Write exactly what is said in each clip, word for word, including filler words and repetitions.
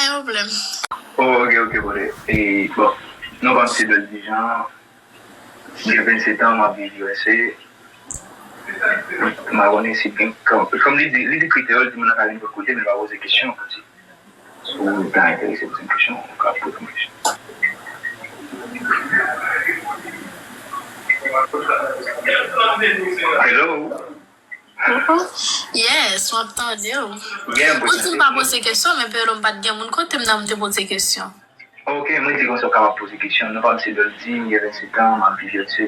Pa gen pwoblèm. Oh, ok, ok, brother. E, bon, non pa m se Doldy Jean, m gen vennsetan, m ap viv U S A. M pa konnen si gen, kòm, kòm li di, li di kreyòl, li di moun nan ka vin tout kote, men l pa poze kesyon, kòmsi. Si w ta enterese poze m kesyon, ou ka poze m kesyon. Hello? Mhm. Yes, m ap tande w. Ou di m pa poze kesyon, men pèlò m pa t gen moun kote m nan m te poze kesyon. Ok, mwen di konsa w kapab poze kesyon. Non pa m se Doldy, m gen vennsetan, m ap viv U S A.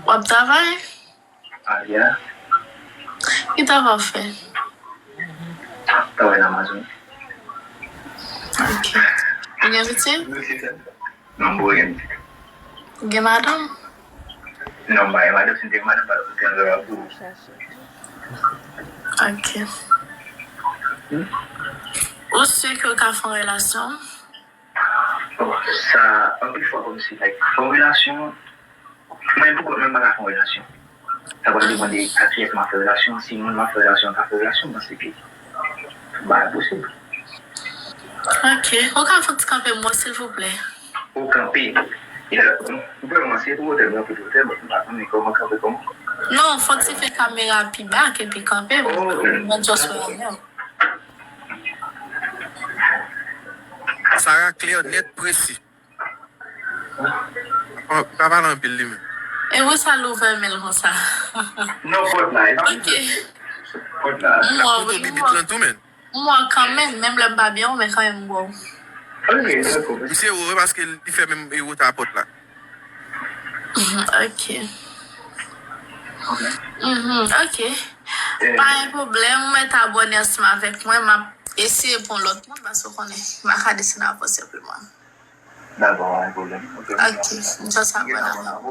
W ap travay? Ah, yeah. Ki travay w ap fè? Travay nan Amazon. Ok. Ou gen pitit? Non, m pa gen pitit. Ou gen madanm? Non, m pa gen madanm, si m te gen madanm, m pa t ap fè travay pou ou. Ok. Ou si ke w ka fè yon relasyon? Bon, sa, anpil fwa kòmsi, like, fè yon relasyon, mwen poko, mwen pa ka fè yon relasyon. Sa pral depann de ak kiyès m ap fè relasyon. Si moun m ap fè relasyon an ka fè relasyon, m panse ke bagay posib. Ok. Ou ka fè yon ti kanpe m wè, silvouplè? Ou kanpe. Yeah, m vrèman, si e pou wotè, m kanpe pou wotè, but m pa konnen kòman kanpe kòman. Non, fò w ti fè kamera pi ba, epi kanpe m. Oh. Mwen just wè avè w. Sa klè, nèt, presi. Pa, pa pale anpil li menm. E pou sa l ouvè men l konsa? Non, pòt la, e pa... Ok. Pòt la. M wè w, wi, m wè w. Bibit lan tou, men. M wè w kanmenm, menm lè m pa byen wè w, men kanmenm m wè w. Ok, dakò. Misye wè w, wi, paske li fè menm, e, wotè a pòt la. Ok. Ok. Mhm, ok. Eh. Pa gen pwoblèm, ou mèt abòne ansanm avèk mwen, m ap eseye pran lòt moun, paske w konnen, m pa ka desann avè w senpleman. Dakò, pa gen pwoblèm. Ok, m just abòne avè w.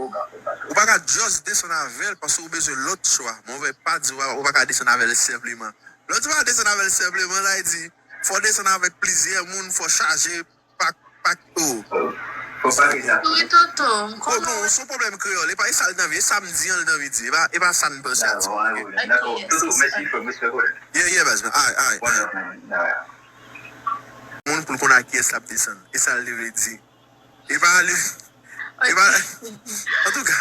Ou pa ka just desann avè l, paske ou bezwen lòt chwa. Mwen vle pa di ou pa, ou pa ka desann avè l senpleman. Lè w di w pa desann avè l senpleman, sa vle di, fò w desann avèk plizyè moun, fò w chaje pak, pak, oh. Fò w pakete a. Wi, tonton, m konnen. Oh, non, se yon pwoblèm kreyòl. E pa, e sa l t anvi, e sa m di an, l t anvi di. E pa, e pa sa n panse a di. Dakò, dakò. Ok, yes, yes. Tonton, mèsi, frè m, respè, frè. Yeah, yeah, baz, man. Alright, alright, alright. Moun pou l konn a kiyès l ap desann. E sa l te vle di. E pa ale. E pa, antouka,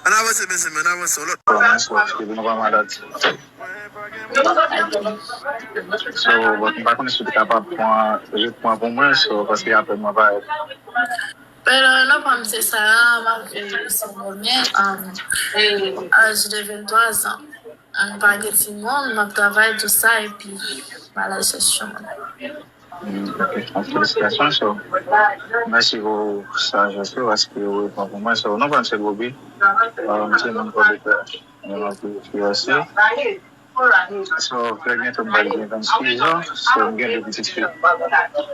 ann avanse, mezanmi, ann avanse, yon lòt. Bon, mwen swaf, epi nou pa malad. So, but m pa konnen si w te kapab pran, jis pran pou mwen, so, paske apèl mwen parèt. Hello, non pa m se Sarah, m ap viv Sendomeng, um, âge de vingt-trois ans. M pa gen timoun, m ap travay, tou sa, epi m al chèche yon moun. Mm, ok. Felisitasyon, so, mèsi pou sajès ou, paske ou reponn pou mwen, so, non pa m se Bobby. Um, se moun Pòdepè, men m ap viv U S A. So, trè byento m pral gen vennsis an, so, m gen de pitit fi.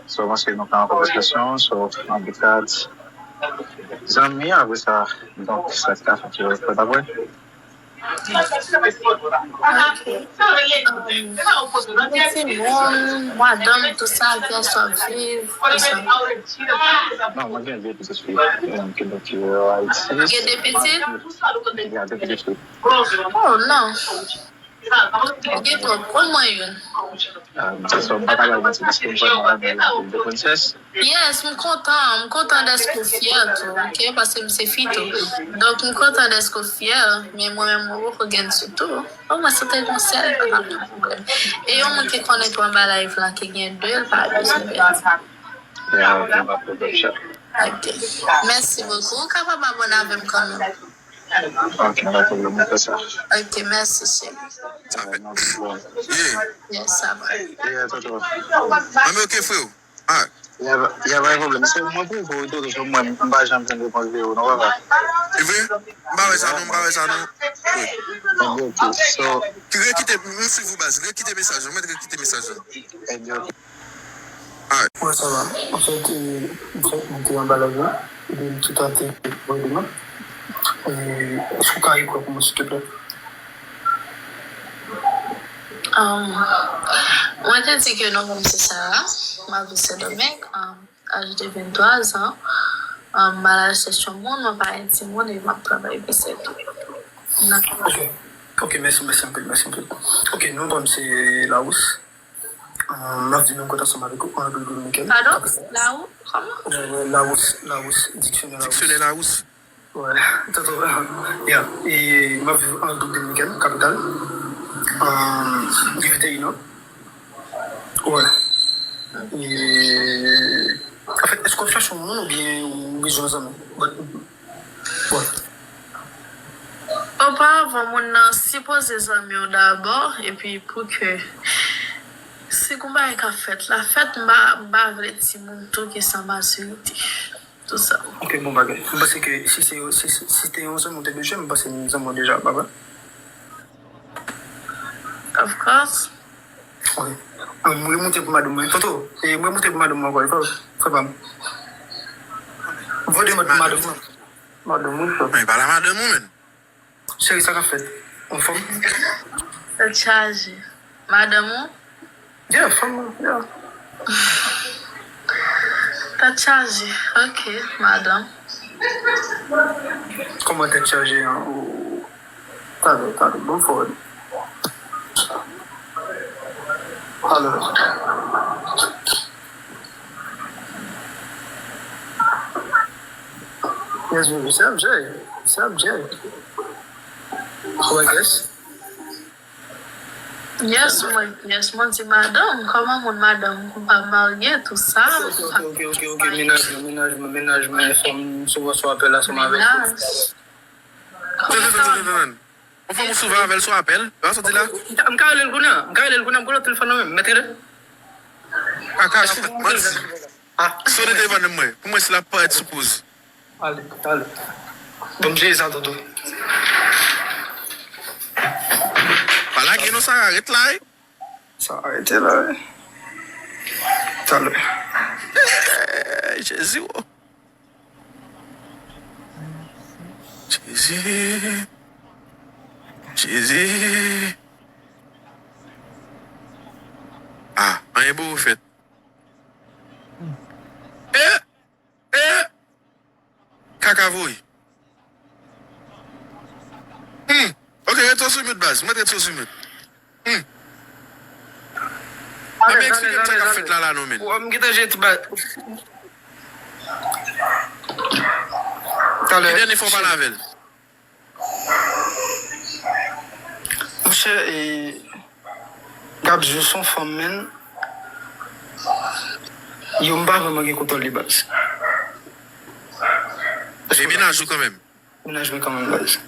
So, m panse nou ka an konvèsasyon, so, an bikad zanmi, apre sa, donk, sa k ta fèt, yo fèt apre. Ok. Um, gen timoun, madanm, tou sa, kiyès w ap viv, tou sa? Non, mwen gen de pitit fi, um, ki, ki Ayiti. Gen de pitit? Gen de pitit fi. Oh, non. Ou gen twòp, konn mwen youn. Ah, se sa, m pa ka bay manti, paske m konn mwen menm, de princess. Yes, m kontan, m kontan dèske w fyè tou, ok? Paske m se fi tou. Donk, m kontan dèske w fyè, men mwen menm, mwen poko gen ti tou. Omwen, si w te gen yon sèl, pa t ap gen pwoblèm. E yon moun ki konnen tou anba live lan, ki gen de, l pa bezwen pèdi. Yeah, ok, pa pwoblèm, chè. Ok. Mèsi bokou. Ou kapab abòne avè m kanmenm. Ok, pa pwoblèm, mwen fè sa. Ok, mèsi, cheri. Sa fèt. Yeah. Yes, sa va. Yeah, tonton. Mwen, ok, freo. Ah. Yeah, pa gen pwoblèm. Se mwen pou ou, tonton, se mwen, m pa janm jwenn repons de ou, non, papa. E vre? M pa wè sa, non, m pa wè sa, non. Wi. Ok, so. Rekite, m swiv ou, baz. Rekite mesaj lan, mwen rekite mesaj lan. Ebyen, ok. Alright. Mwen, sa va. Anfèt, e, anfèt, mwen te anba laj la, epi m te tante voye demann. E, èske w ka ekri pou mwen, silteplè? Um, mwen te di ke non pa m se Sarah, m ap viv Sendomeng, um, âge de vingt-trois ans, um, m al chèche yon moun, mwen pa gen timoun, e m ap travay, epi se tou. Ok. Ok, mèsi, mèsi anpil, mèsi anpil. Ok, non pa m se Larousse. M ap viv menm kote ansanm avèk ou, an Repiblik Dominikèn. Padon? Larousse? Kòman? Wè, wè, Larousse, Larousse, diksyonè Larousse. Diksyonè Larousse. Wè, tonton, ya. E m ap viv an Repiblik Dominikèn, kapital. An Divite Inò. Wè. E, anfèt, èske w ap chache yon moun oubyen ou bezwen zanmi? But, wè. Oparavan, moun nan sipoze zanmi w dabò, epi pou ke si gon bagay k ap fèt la fèt, m pa, m pa vle timoun tou ki san matirite. Tou sa. Ok, bon bagay. M panse ke si se, si, si, si te yon zanmi w te bezwen, m panse m zanmi w deja, pa vre? Of course. Ok. Bon, m remoute pou madanm mwen. Toto, e, m remoute pou madanm mwen ankò, frè, frè pa m. Voye de mwen pou madanm mwen. Madanm mwen, frè. Men, pale a madanm ou, menn. Cheri, sa k ap fèt? Anfòm? Tèt chaje. Madanm ou? Yeah, fanm mwen, yeah. Tèt chaje. Ok, madanm. Kòman tèt chaje an? Ou, talè, talè, bon fò. Talè. Yes, baby, se ap jay. Se ap jay. Ou wè, guess? Yes, mwen, yes, mwen di madanm, kòman moun madanm, m pa marye, tou sa. Ok, ok, ok, ok, ok, ok, mennaj mwen, mennaj mwen, mennaj mwen, fanm, m souvan sou apèl la, ansanm avèk ou. Mennaj. Kòman sa va? Yon fanm ou souvan avè l sou apèl, sa w di la? M ka rele l kounye a, m ka rele l kounye a, m pran telefòn nan men m, mèt rele. Kaka, manti. Sonnen telefòn nan mwen, pou mwen si l ap parèt sou poz. Ale, ale. Bon, m jere sa, tonton. Pa lage non, Sara, ret la, wi. Sara, rete la, wi. Talè. Ey, Jezi, wo. Jezi. Jezi. Ah, anyen poko fèt. Eh! Eh! Kaka voye. Hmm. Ok, ret sou mute, baz. Mwen ret sou mute. Hmm. Mwen eksplike m sa k ap fèt la, la, non, men. Ou, m gentan jete ba. Talè. Ki dènye fwa w pale avè l? Monchè, e, Gabs, jis yon fanm, menn. Yo, m pa vrèman gen kontwòl li, baz. Li mennaj ou kanmenm? Mennaj mwen kanmenm, baz.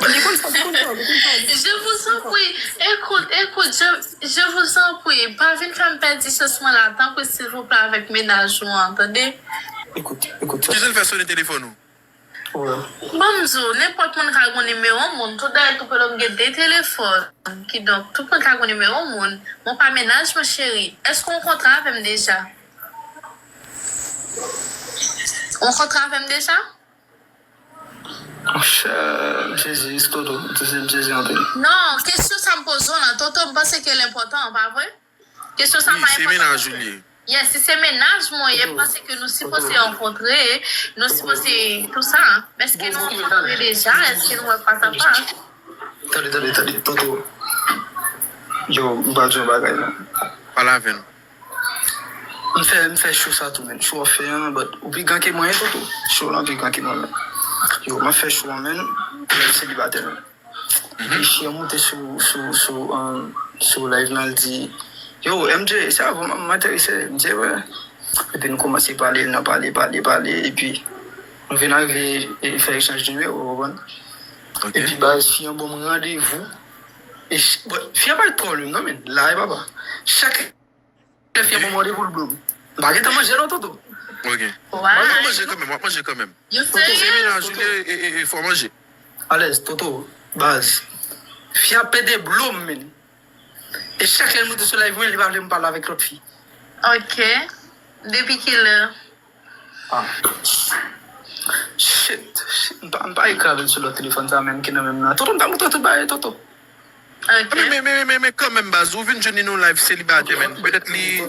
Li konn sa, li konn sa, li konn sa. Je vous en prie, écoute, écoute, je, je vous en prie, pa vin fè m pèdi chans mwen la, tanpri, silvouplè, avèk mennaj ou an, tande? Ekout, ekout sa. Kisa l fè sonnen telefòn ou? Wè. Ban m di w, nenpòt moun ka gen nimewo moun, tout dayè tout pèp gen de telefòn. Kidonk, tout moun ka gen nimewo moun. Mwen pa mennaj mwen, cheri. Èske w kontre avè m deja? Ou kontre avè m deja? Monchè, m sezi, Toto, m sezi, m sezi anpil. Non, kesyon sa m poze w lan, Toto, m panse ke l enpòtan, pa vre? Kesyon sa pa enpòtan. Wi, se mennaj ou li ye. Yes, si se mennaj mwen, m panse ke nou sipoze rankontre, nou sipoze tou sa. Èske nou rankontre deja? Èske nou wè fas a fas? Tande, tande, tande, Toto. Yo, m pral di yon bagay, non. Pale avè m. M fè, m fè cho sa tou, menn. Cho w ap fè an, but ou pi gran ke mwen, Toto. Cho w lan pi gran ke mwen, menn. Yo, m ap fè cho an, menn. Mwen selibatè, menn. Epi Chia moute sou, sou, sou, um, sou live lan, l di, "Yo, M J, se avè w m, m enterese." M di, "Wè." Epi nou kòmanse pale, nan pale, pale, pale, epi nou vin arive e fè echanj nimewo, ou konprann? Ok. Epi baz, fi an ban m randevou. E ch-, bon, fi an pa twò lwen, non, men, la, e papa. Chak Chèf, yon bon mande pou l blo. M pa gentan manje non, Toto. Ok. Why? W ap manje kanmenm, w ap manje kanmenm. You serious? Se mennaj ou li ye, e, e, e, fò manje. Alèz, Toto, baz. Fi a pede blo m, menn. E chak lè l moute sou live mwen, li pa vle m pale avèk lòt fi. Ok. Depi kilè? Ah. Shit, shit. M pa, m pa ekri avè l sou lòt telefòn sa menm ki nan menm nan. Toto, m ta montre w tout bagay, Toto. Ok. Men, men, men, men, men kanmenm, baz, ou vin jwenn li nan live selibatè, menn. Petèt li,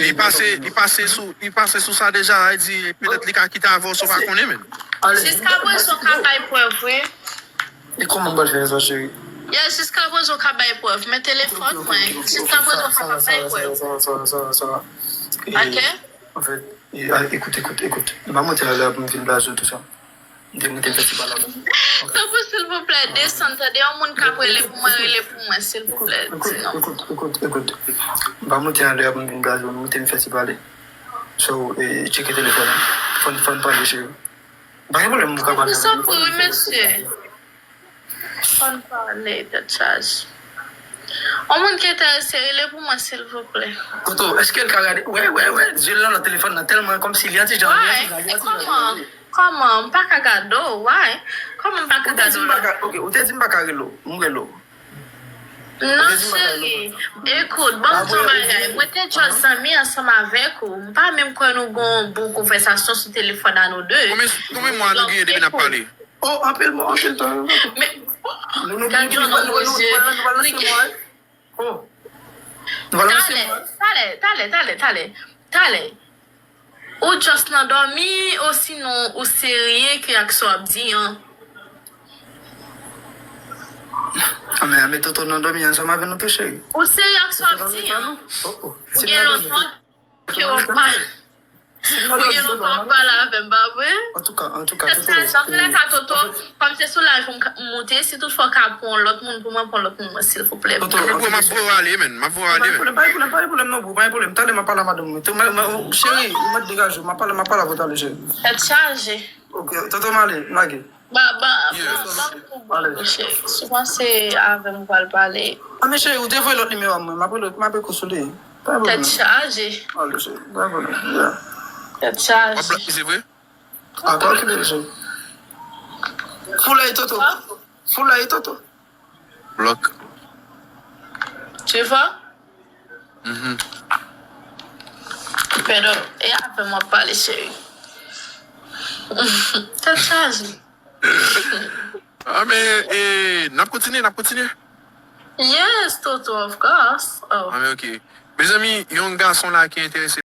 li pase, li pase sou, li pase sou sa deja, sa vle di, petèt li ka kite avè w san w pa konnen, menn. Jiskaprezan, w ka bay prèv, wi. E kòman m pral fè sa, cheri? Yeah, jiska prezan w ka bay prèv. Men telefòn mwen, jiska prezan w pa ka bay prèv. Ok? Anfèt, e, a, ekout, ekout, ekout. M pa monte la pou m vin blaze w tou sa. M te monte fè ti pale avè w. Tanpri, silvouplè, desann, tande. Yon moun k ap rele pou mwen, rele pou mwen, silvouplè. Di non. Ekout, ekout, ekout. M pa monte la pou m vin blaze w, m monte m fè ti pale. So, e, tcheke telefòn nan. Fò n, fò n pale, cheri. Pa gen pwoblèm, ou ka pale avè m. Tanpri, wi, mesye. Fò n pale, tèt chaje. Yon moun ki enterese, rele pou mwen, silvouplè. Toto, èske l ka gade? Wè, wè, wè. Zye l nan telefòn nan tèlman kòmsi li antijan, li antijan, li antijan. Kòman? Kòman? M pa ka gade w, why? Kòman m pa ka gade w la? Ok, ou te di m pa ka rele w. M rele w. Non, cheri. Ekout, ban m di w yon bagay. Mwen te just zanmi ansanm avèk ou. M pa menm kwè nou gen yon bon konvèsasyon sou telefòn a nou de. Konbyen, konbyen mwa nou genyen depi n ap pale? Oh, anpil mwa, anpil tan. Men, gad yon nonm, Roger. Oh. Nou pral lanse mwa. Talè, talè, talè, talè, talè. Ou just nan dòmi, osinon ou serye ke ak sa w ap di an? Ame, ame, Toto nan dòmi ansanm avè nou tou, cheri. Ou serye ak sa w ap di an? Oh, oh. Ou gen lontan ke w ap pale. Ou gen lontan w ap pale avè m, pa vre? Antouka, antouka, Toto. Antouka, Toto, kòm se sou live m ka moute, si toutfwa w ka pran lòt moun pou mwen, pran lòt moun, silvouplè. Toto, m ap voye w ale, man. M ap voye w ale, man. Pa gen pwoblèm, pa gen pwoblèm, pa gen pwoblèm, non, bro, pa gen pwoblèm. Talè, m ap pale a madanm mwen. Cheri, ou mèt degaje w, m ap pale, m ap pale avè w talè, cheri. Tèt chaje. Ok, Toto, m ale, m lage. Ba, ba, ba, ba m tou bò, cheri. Si w panse avè m, ou pral pale. Ah, men cheri, ou te voye lòt nimewo a mwen, m ap rele, m ap ekri sou li. Pa gen pwoblèm. Tèt chaje. Ale, cheri, pa gen pwoblèm. Yeah. Tèt chaje. W ap bloke, se vre? Ah, pa okipe l, cheri. Foulay Toto. Foulay Toto. Blòk. Tu vois? Mhm. Pèdo, e avè m w ap pale, cheri. Tèt chaje. Ah, men, e, n ap kontinye, n ap kontinye. Yes, Toto, of course. Oh. Ah, men, ok. Mezanmi, yon gason la ki enterese